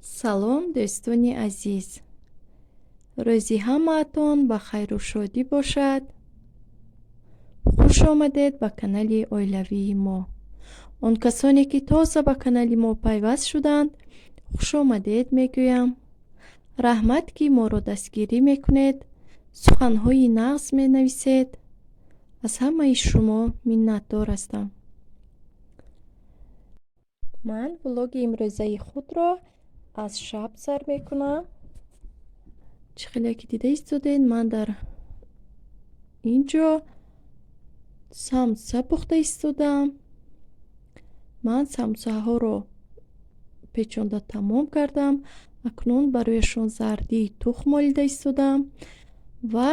Салом, дӯстони азиз! Рӯзи ҳамаатон ба хайру шодӣ бошад. Хуш омадед ба канали оилавии мо. Он касоне ки тоза ба канали мо пайваст шуданд, хуш омадед мегӯям. Раҳмат, ки моро дастгирӣ мекунед, суханҳои нағз менависед. Аз ҳамаи шумо миннатдор ҳастам. Ман влоги имрӯзаи худро аз шаб сар мекунам. Чӣ хеле ки дида истодед, ман дар ин ҷо самса пухта истодам. Ман самсаҳоро печонда тамом кардам. Акнун барояшон зардии тухм молида истодам ва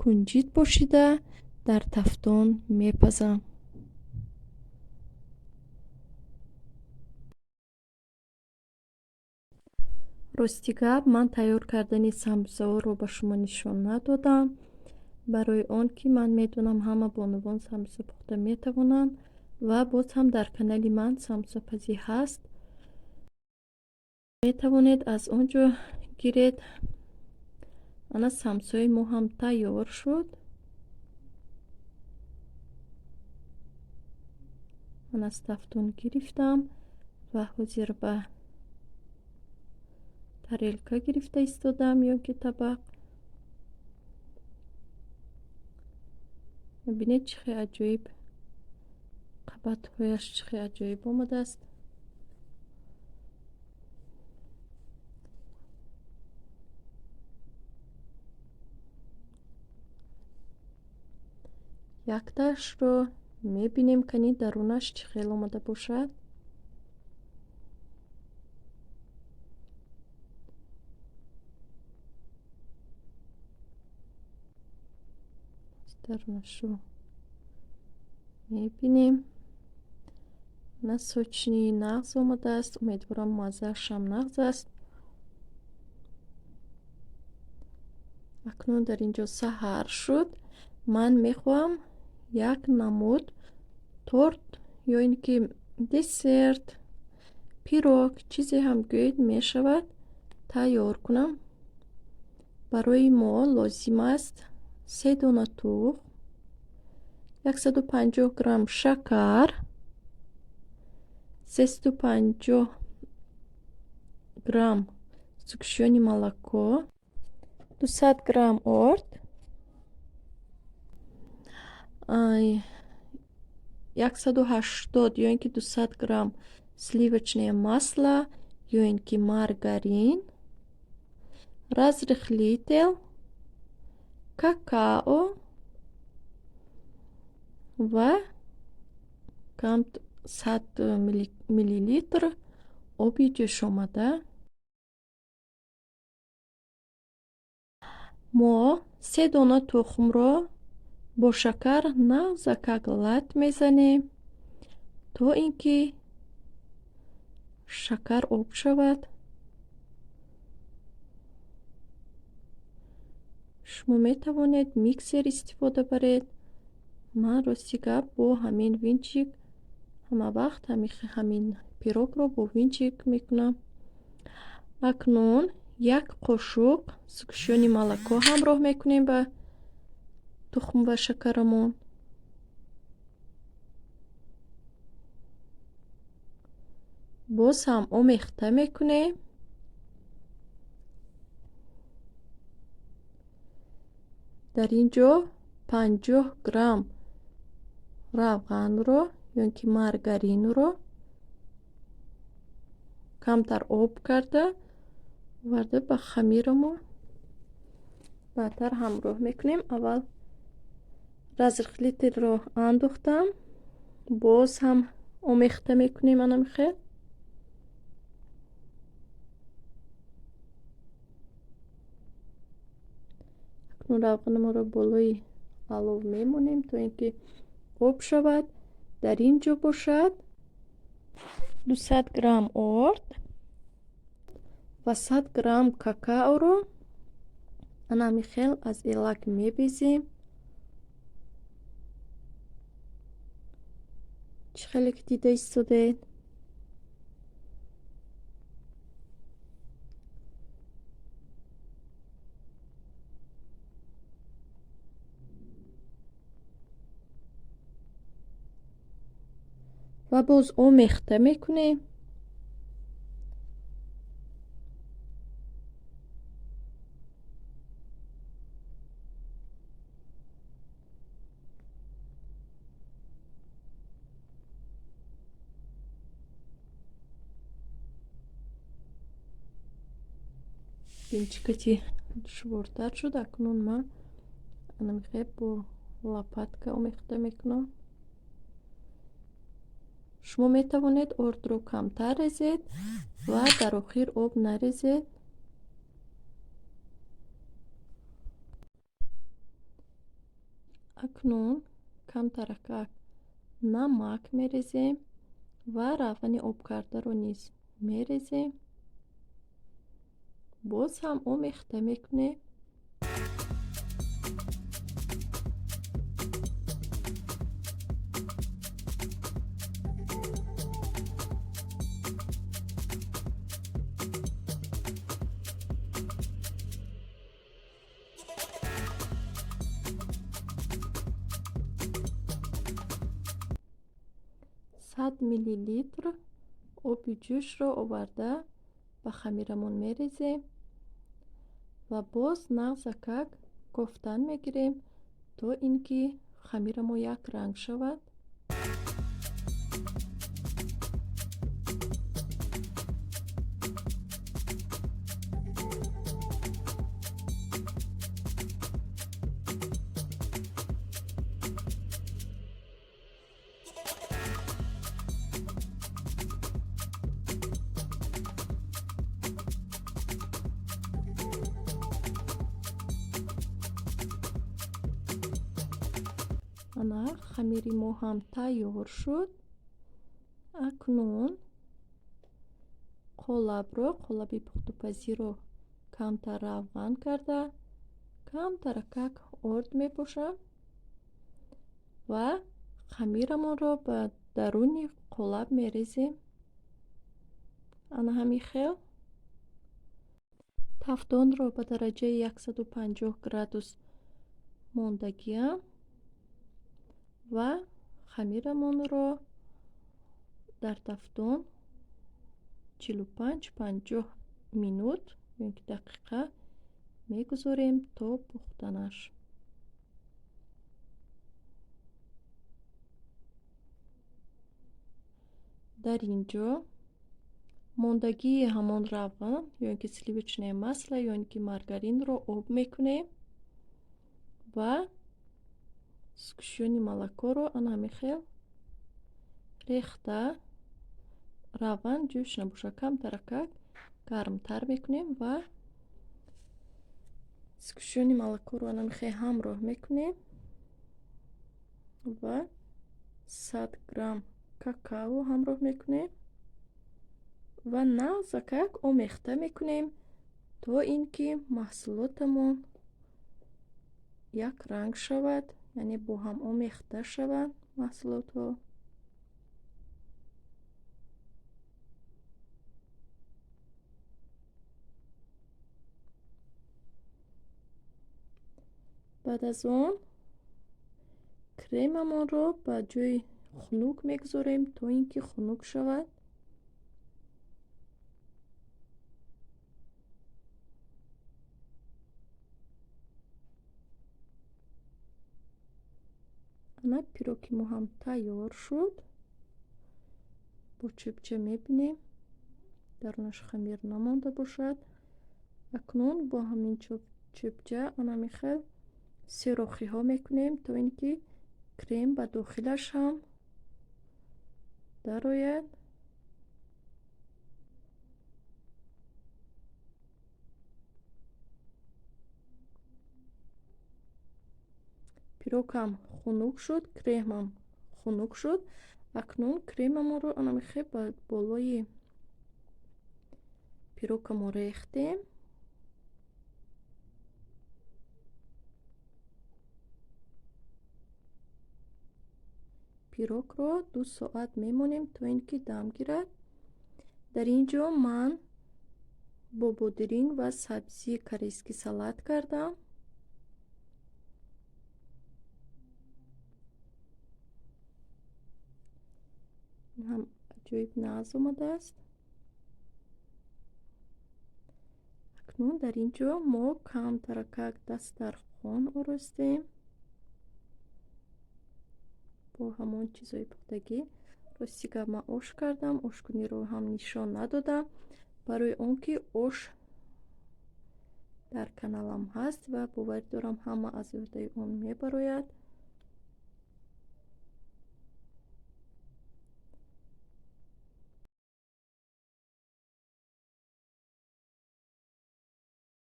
кунҷит пошида дар тафтон мепазам. Рости гап, ман тайёр кардани самбусаҳоро ба шумо нишон надодам, барои он ки ман медонам, ҳама бонувон самбуса пухта метавонанд ва боз ҳам дар канали ман самбусапазӣ ҳаст, метавонед аз он ҷо гиред. Ана, самсаи мо ҳам тайёр шуд. Ман аз тафтон гирифтам ва ҳозир ба тарелка гирифта истодам ё ки табақ. Бинед, чӣ хел аҷоиб қабатҳояш, чӣ хел аҷоиб омадааст. Яктаашро мебинем, кани дарунаш чӣ хел омада бошад. Дарунашро мебинем. На, сочный, нағз омадааст. Умедворам, маззаашам нағз аст. Акнун дар ин ҷо саҳар шуд. Ман мехоҳам як намуд торт ё ин ки десерт, пирог, чизе ҳам гӯед мешавад, тайёр кунам. Барои мо лозим аст се дона тухм, 150 грамм шакар, 350 грамм сгущённое молоко, 200 грамм орд, 180 ё ин ки 200 грамм сливочное масло ё ин ки маргарин, разрыхлитель, какао ва кам 100 миллилитр оби ҷӯшомада. Мо се дона тухмро бо шакар нағзакак лат мезанем, то ин ки шакар об шавад. Шумо метавонед миксер истифода баред. Ман, рости гап, бо ҳамин венчик ҳама вақт ҳамин пирогро бо венчик мекунам. Акнун як қошуқ сгущённое молоко ҳамроҳ мекунем ба тухм ва шакарамон. Боз ҳам омехта мекунем. Дар ин ҷо 50 грамм равғанро ё ки маргаринро камтар об карда оварда, ба хамирамо баъдтар ҳамроҳ мекунем. Аввал разрыхлитель ро андохтам, боз ҳам омехта мекунем анамихел. Акнун равғанамонро болои алов мемонем, то ин ки об шавад. Дар ин ҷо бошад 200 грамм орд ва 100 грамм какаоро анамихел аз элак мебезем. Чӣ хеле ки дида истодед. Ва боз омехта мекунем. Бинчикати душвортар шуд. Акнун ман анамихел бо лопатка омехта мекунам. Шумо метавонед ордро камтар резед ва дар охир об нарезед. Акнун камтаракак намак мерезем ва равғани обкардаро низ мерезем. Боз ҳам омехта мекунем. 100 миллилитр оби ҷӯшро оварда ба хамирамон мерезем ва боз нағзакак кофтан мегирем, то ин ки хамирамо якранг шавад. Ана, хамири мо ҳам тайёр шуд. Акнун қолабро, қолаби пухтупазиро камтар равған карда, камтаракак орд мепошам ва хамирамонро ба даруни қолаб мерезем. Ана ҳамин хел. Тафдонро ба дараҷаи 150 градус мондагиам ва хамирамонро дар тафдон 45-50 минут ё ки дақиқа мегузорем то пухтанаш. Дар ин ҷо мондагии ҳамон равған ё ин ки сливочное масло ё ин ки маргаринро об мекунем ва сгущённое молокоро ана ҳамин хел рехта, равған ҷӯш набошад, камтаракак гармтар мекунем ва сгущённое молокоро ана ҳамин хел ҳамроҳ мекунем ва 100 грамм какао ҳамроҳ мекунем ва нағзакак омехта мекунем, то ин ки маҳсулотамон якранг шавад, яъне бо ҳам омехта шаванд маҳсулотҳо. Баъд аз он кремамонро ба ҷои хунук мегузорем, то ин ки хунук шавад. Ана, пироги мо ҳам тайёр шуд. Бо чӯбча мебинем, дарунаш хамир намонда бошад. Акнун бо ҳамин чӯбча ана михел сӯрохиҳо мекунем, то ин ки крем ба дохилаш ҳам дарояд. Пирог ҳам хунук шуд, кремам хунук шуд. Акнун кремамонро ана михел ба болои пирогамон рехтем. Пирогро 2 соат мемонем, то ин ки дам гирад. Дар ин ҷо ман бо бодиринг ва сабзии корейский салат кардам. Ин ҳам аҷоиб нағз омадааст. Акнун дар ин ҷо мо камтаракак дастархон оростем бо ҳамон чизҳои пухтагӣ. Рости гап, ман ош кардам, ошкуниро ҳам нишон надодам, барои он ки ош дар каналам ҳаст ва боварӣ дорам, ҳама аз ӯҳдаи он мебарояд.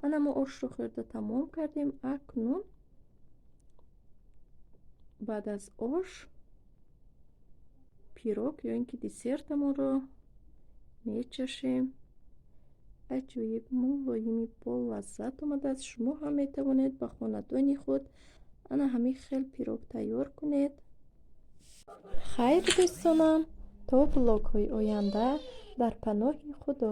Ана, мо ошро хӯрда тамом кардем. Акнун баъд аз ош пирог ё ин ки десертамонро мечашем. Аҷоиб мулоими болаззат омадааст. Шумо ҳам метавонед ба хонадони худ ана ҳамин хел пирог тайёр кунед. Хайр, дӯстонам, то влогҳои оянда дар паноҳи Худо.